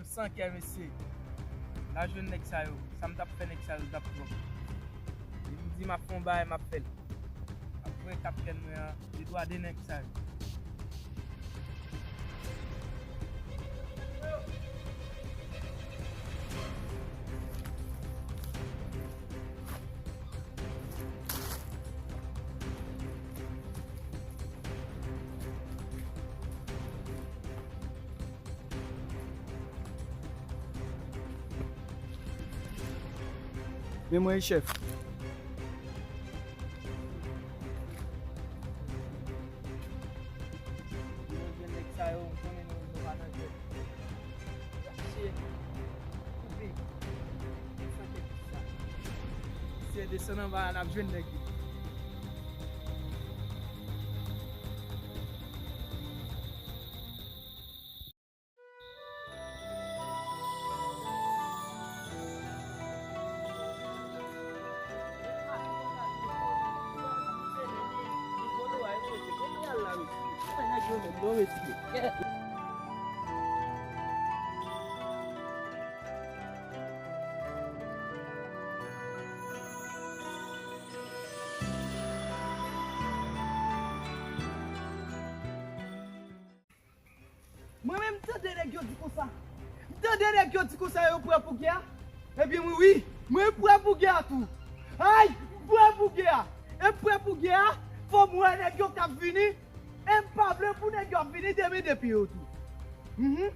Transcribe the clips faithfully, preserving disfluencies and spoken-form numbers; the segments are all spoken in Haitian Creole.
San kè, mesye. N a jwenn nèg sa yo. Sa m t ap fè nèg sa yo t ap twòp. Depi m di m ap fè yon bagay, m ap fè l. Apre k ap fè mwen an, li dwa de nèg sa yo. Men mwen wi, chèf. Yo jwenn nèg sa yo, m konnen nou, nou pa nan jwèt. Mache, koupe. San kè ki sa. Se desann anba a, n ap jwenn nèg yo. Mwen menm, m tande nèg yo di konsa. M tande nèg yo di konsa yo prè pou gè a. Ebyen, mwen, wi, mwen prè pou gè a tou. Ay, m prè pou gè a. E m prè pou gè a, fò m wè nèg yo k ap vini. E m pa vle pou nèg yo ap vini de men de pye yo tou. Mhm.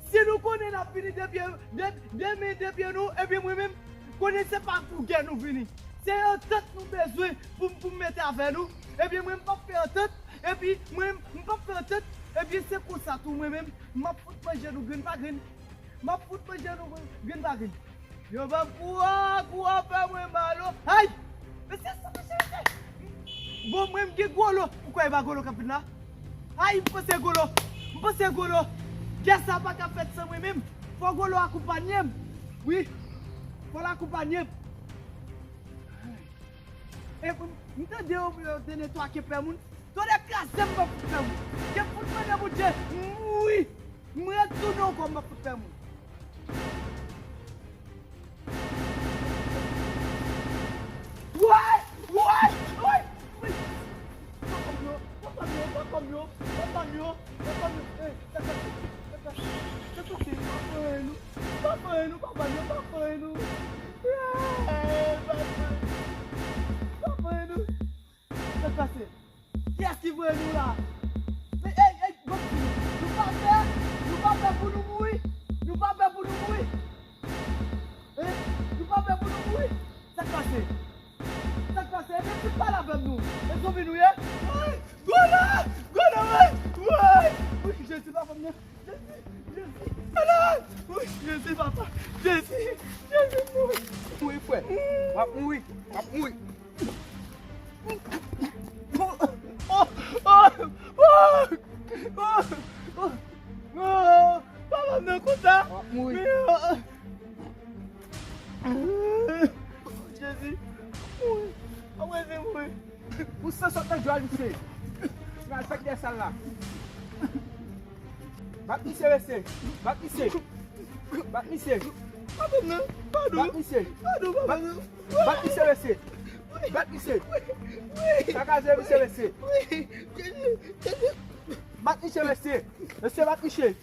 Si nou konnen n ap vini de pye, de, de men de pye nou, ebyen, mwen menm, konnen se pa pou gè nou vini. Se antant nou bezwen pou, pou m mete avè nou. Ebyen, mwen, m p ap fè antant. Epi mwen, m p ap fè antant. Ebyen, se konsa tou, mwen menm, m ap fout manje nou grenn pa grenn. M ap fout manje nou grenn pa grenn. Yo ban m kou a, kou a fè mwen mal, o. Ay! Mesye, sa mesye, mesye! Bon, mwen, m gen gwo lo. Ou kwè e pa gwo lo k ap vin la? Ay, m panse gwo lo. M panse gwo lo. Gè sa pa ka fèt san mwen menm. Fò gwo lo akonpanye m. Wi. Fò l akonpanye m. E, m, m tande yo, yo te netwaye pè moun. Tande kraze m, m ap fout pè moun. Ke fout mande Bondye, m mouri. M retounen ankò, m ap fout pè moun. Woy! Woy! Woy! Woy! Papa m yo, papa m yo, papa m yo, papa m yo, papa m yo. Ey, sa k pase? Sa k pase? Sa k pase? Pa fè anyen nou. Pa fè anyen nou, papa m yo, pa fè anyen nou. Ey, pa fè anyen nou. Pa fè anyen nou. Sa k pase? Kiyès ki voye nou la? Men, ey, ey, bon, nou pa pè, nou pa pè pou nou mouri. Nou pa pè pou nou mouri. Hein? Nou pa pè pou nou mouri. Sa k pase? Sa k pase? Ebyen, fout pale avè m non. E zonbi nou ye? Woy! Gwo lo! Gwo lo, woy! Woy! Woy, Jezi, papa m nan. Jezi! Jezi! Ala! Woy, Jezi, papa! Jezi! Jezi, m mouri! Mouri, frè! W ap mouri! W ap mouri! Oh, oh, oh, oh, oh, oh, papa m nan konsa. W ap mouri. Men, oh, oh. Jezi. Mouri. Papa m mouri. Ou san sot nan djòl misye. Pral fèt dèyè sal la. Bat misye, mesye. Bat misye. Bat misye. Papa m nan. Padon. Bat misye. Padon, papa m nan. Bat misye, mesye. Bat misye. Sakaje misye, mesye. Bat misye, mesye. Mesye, bat misye.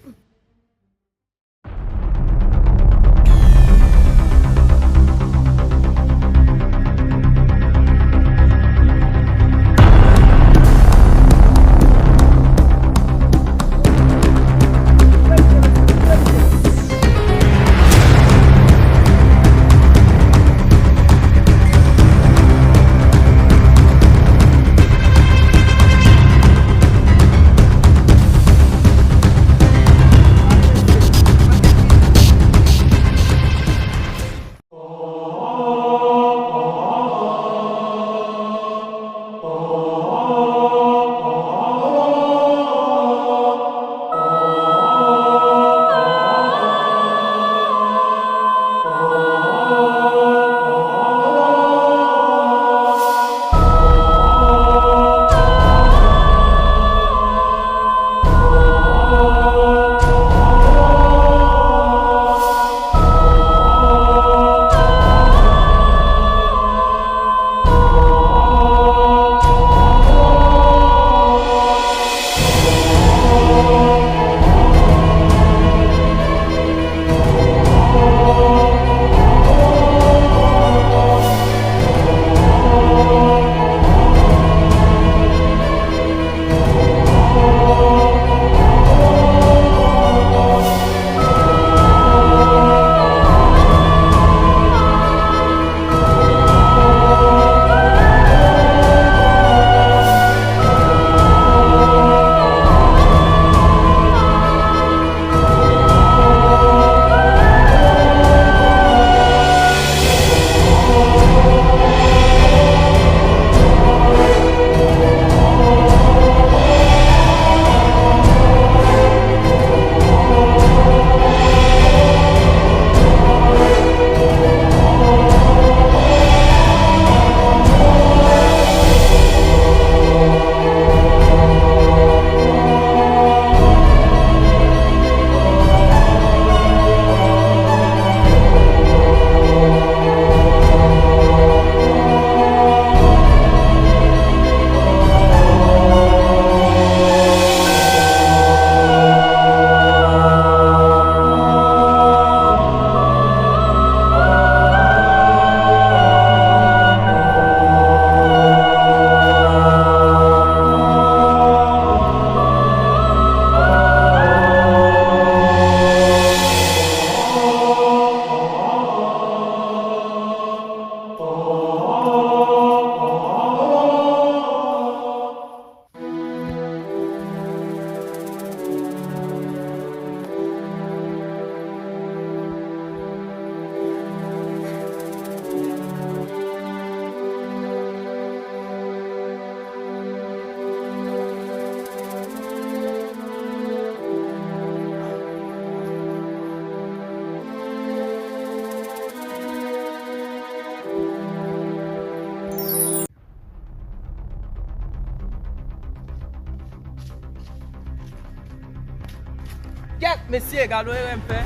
Kèt, mesye, gade yon erè m fè.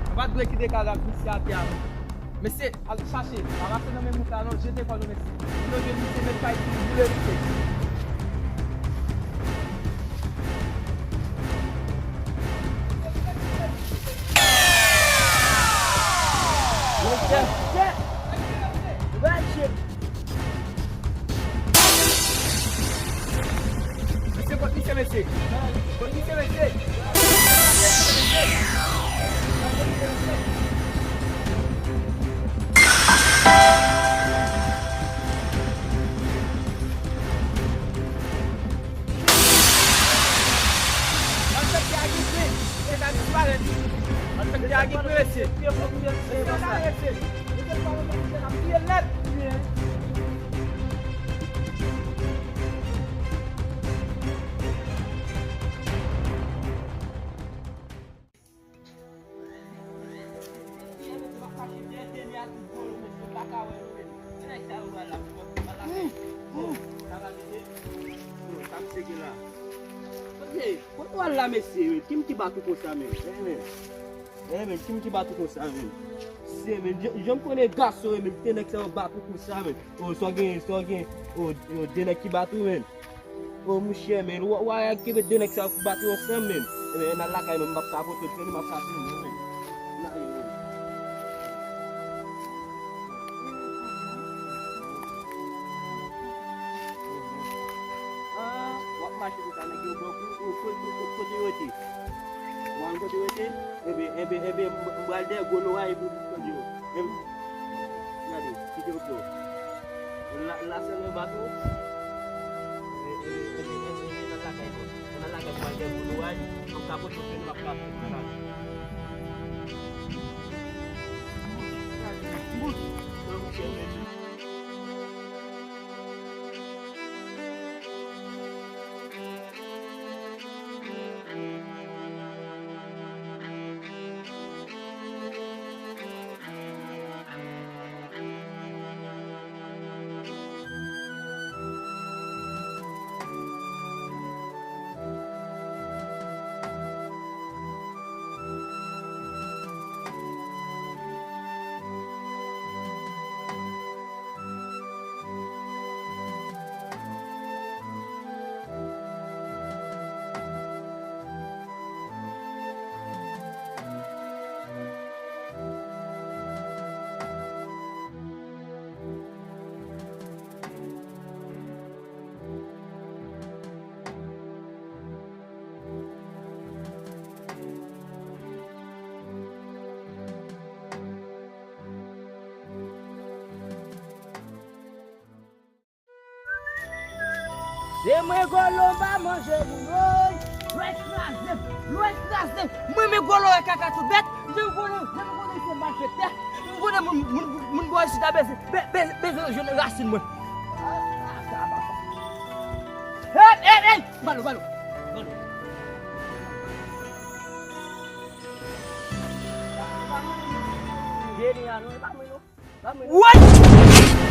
Nou pa t dwe kite kal ak visye atè a, non. Mesye, al chache, pa rate nan men moun sa, non, jete kò nou, mesye. Si nou jwenn misye, met kay sou li, boule misye. Mesye, kot misye, mesye? Kot misye, mesye? Manchèt te agite, e ka disparèt. Manchèt te agite, mesye. Mesye, mesye. Mesye, pa wè, mesye, n ap touye nèt. Kote w al la, mesye? Kim ki bat ou konsa, menm? Eh, menm. Eh, menm, kim ki bat ou konsa, menm? Se, menm, jan, jan m konnen gason, menm, te nèg sa yo bat ou konsa, menm. O, sa w gen, sa w gen? O, o, de nèg ki bat ou, menm. O, monchè, men, w, w a kenbe de nèg sa yo pou bat yo ansanm, men. Ebyen, n al lakay, men, m p ap ka pote l, men, m ap ka vini, men. N ale, men. Ah, w ap mache konsa, nèg yo ban w kou, kote, kote, kote yo rete? W al kote yo rete? Ebyen, ebyen, ebyen, m, m pral dèyè gwo loray pou, pou yo. Ebyen, gade, kite yo pran. La, la sèlman bato. E, e, e, e, e, e, nan lakay mwen. Nan lakay mwen, gen boulou a, an kapot yo fè nan ap kapot nan lakay. Se mwen Golo, m pa manje moun, woy. Lwen kraze m, lwen kraze m. Mwen, men Golo wè kaka sou bèt. Jan m konnen, jan m konnen se malfektè. M konnen moun, moun, moun bò isit la bezwen, be-, be-, bezwen jwenn rasin mwen. Hey, hey, hey! Balo, balo, balo. Jeni a, non, e pa mwen, non. Woy!